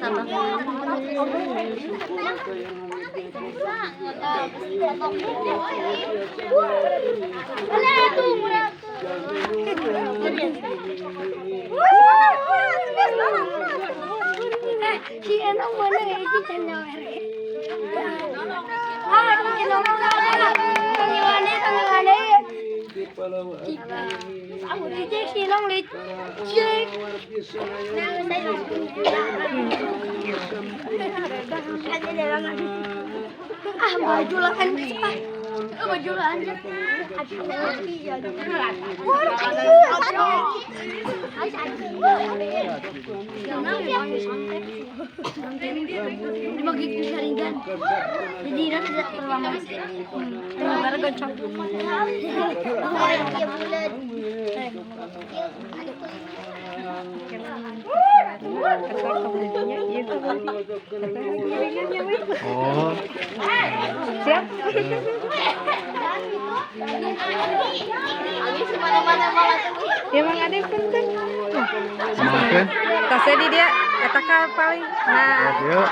Si Enong mana ya si channel Ah, si Enong tanggiwane tanggiwane. Licik si Enong licik. Ah, baju lah kan. Baju lah anjir. Oh. Siap. Ya Mang Ade punten. Makan. Tasnya di dia eta ka paling. Nah, Yuk.